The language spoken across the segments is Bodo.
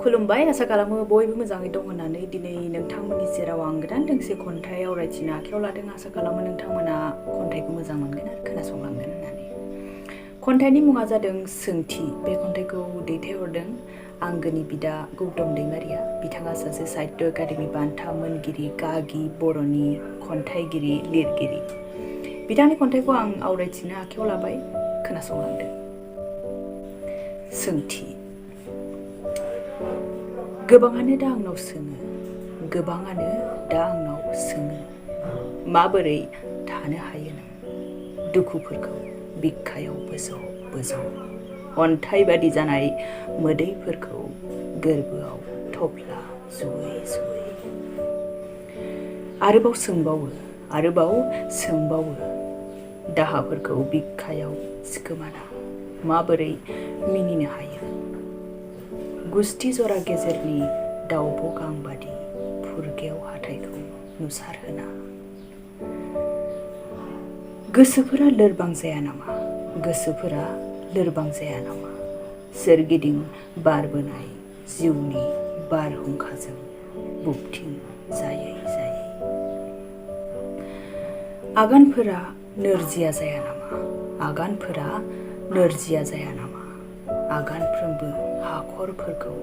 खुलुमबाय आसा खालामो बयबो मोजाङै दं होननानै दिनै नोंथांमोननि सेराव आं गोदान दोंसे खन्थाइ आवरायथिनो आखायाव लादों आसा खालामो नोंथांमोना खन्थाइखौ मोजां मोनगोन आरो खोनासंलांगोन होननानै खन्थाइनि मुङा जादों सोंथि बे खन्थाइखौ दैथायहरदों आंगोनि बिदा गौतम दैमारिया बिथाङा सासे साहित्य एकाडेमि बान्था मोनगिरि गागि बर'नि खन्थाइगिरि लिरगिरि बिथांनि खन्थाइखौ आं आवरायथिनो आखायाव लाबाय खोनासंलांदो सोंथि गोबाङानो दा आंनाव सोङो माबोरै थानो हायो नों दुखुफोरखौ बिखायाव बोजौ अन्थाइ बादि जानाय मोदैफोरखौ गोरबोआव थफ्ला जुयै आरोबाव सोंबावो दाहाफोरखौ बिखायाव सिखोमाना माबोरै मिनिनो हायो गुस्थि जरा गेजेरनि दाउब' गां बादि फुरगेव हाथाइखौ नुसारहोना गोसोफोरा लोरबां जाया नामा सोरगिदिं बारबोनाय जिउनि बारहुंखाजों बुबथिं जायै आगानफोरा नोरजिया जाया नामा आगानफ्रोमबो हाखरफोरखौ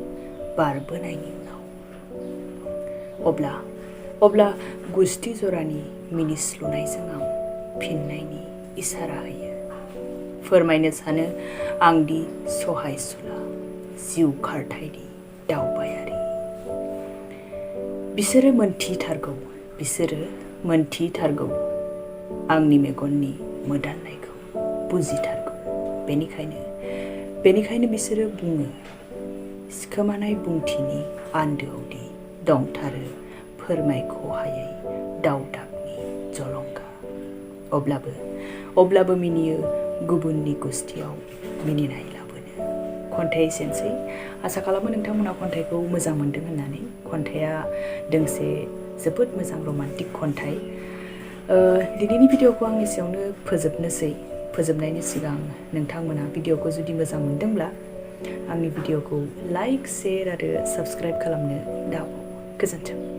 बारबोनायनि उनाव अब्ला गुस्थि जरानि मिनिस्लुनायजों आं फिननायनि इसारा होयो फोरमायनो सानो आंदि सहायसुला जिउ खारथायनि दावबायारि बिसोरो मोनथिथारगौ आंनि मेगननि मोदाननायखौ बुजिथारगौ बेनिखायनो बिसोरो बुङो सिखोमानाय बुंथिनि आन्दोआवदि दंथारो फोरमायख'हायै दावदाबनि जलंगा अब्लाबो मिनियो गुबुननि गुस्थियाव मिनिनाय लाबोनो खन्थाइ एसेनोसै आसा खालामो नोंथांमोना खन्थाइखौ मोजां मोनदों होननानै खन्थाइया दोंसे जोबोद मोजां रमान्टिक खन्थाइ दिनैनि भिडिअखौ आं एसेयावनो फोजोबनायनि सिगां नोंथांमोना भिडिअखौ जुदि मोजां मोनदोंब्ला आंनि भिडिअखौ लाइक शेयार आरो साबस्क्राइब खालामनो दाबाव गोजोन्थों